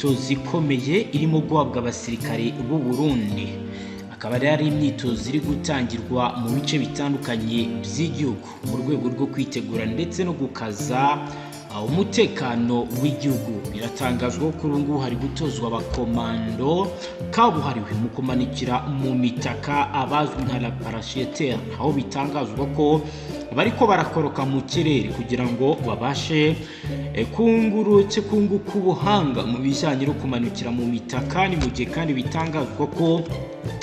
imyitozo ikomeye irimo guhabwa abasirikare b'u Burundi. Akaba rero ari imyitozo iri gutangirwa mu bice bitandukanye by'igihugu mu rwego rwo kwitegura ndetse no gukaza umutekano w'igihugu. Biratangazwa ko kuri ubu ngubu hari gutozwa abakomando kabuhariwe mu kumanikira mu mitaka, abazwi nka la parachuteurs, aho bitangazwa ko bariko barakoroka mu kirere kugira ngo babashe kungurutse kunguka ubuhanga mu bijyanye no kumanukira mu mitaka. Ni mu gihe kandi bitangazwa ko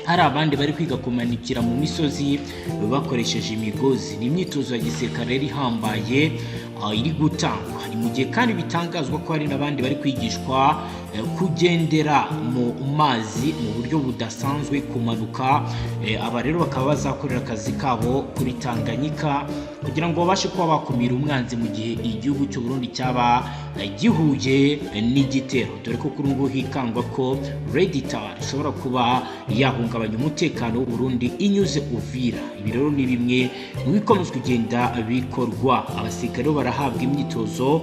hari abandi bari kwiga kumanikira mu misozi bakoresheje imigozi. Ni imyitozo ya gisirikare rero ihambaye iri gutangwa. Ni mu gihe kandi bitangazwa ko hari n'abandi bari kwigishwa kugendera mu mazi mu buryo budasanzwe, kumanuka. Aba rero bakaba bazakorera akazi kabo kuri Tanganyika kugira ngo babashe kuba bakumira umwanzi mu gihe igihugu cy'u Burundi cyaba gihuye n'igitero, dore ko kuri ubu ngubu hikangwa ko Red Tabara ishobora kuba yahungabanya umutekano w'u Burundi inyuze Uvira. Ibi rero ni bimwe mu bikomeje kugenda bikorwa. Abasirikare barahabwa imyitozo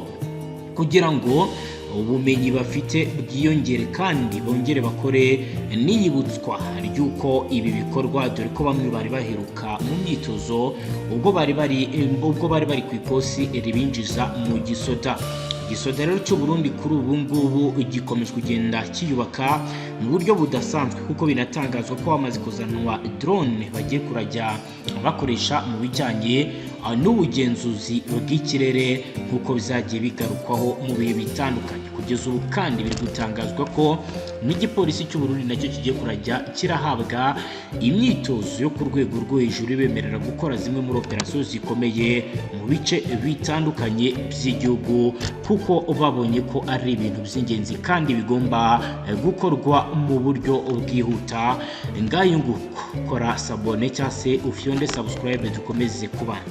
kugira ngo ubumenyi bafite bwiyongere kandi bongere bakore n'iyibutswa ry'uko ibi bikorwa, dore ko bamwe bari baheruka mu myitozo ubwo bari bari ku ikosi ribinjiza mu gisoda. Igisoda rero cy'u Burundi kuri ubu ngubu gikomeje kugenda kiyubaka mu buryo budasanzwe, kuko binatangazwa ko bamaze kuzanwa drone bagiye kurajya bakoresha mu bijyanye n'ubugenzuzi bw'ikirere, nk'uko bizagiye bigarukwaho mu bihe bitandukanye. Kugeza ubu kandi biri gutangazwa ko n'igipolisi cy'u Burundi nacyo kigiye kurajya kirahabwa imyitozo yo ku rwego rwo hejuru ibemerera gukora zimwe muri operasiyo zikomeye mu bice bitandukanye by'igihugu, kuko babonye ko ari ibintu by'ingenzi kandi bigomba gukorwa mu buryo bwihuta. Ngayo nguko, kora s'abonner cyangwa se ufyonde subscribe, dukomeze kubana.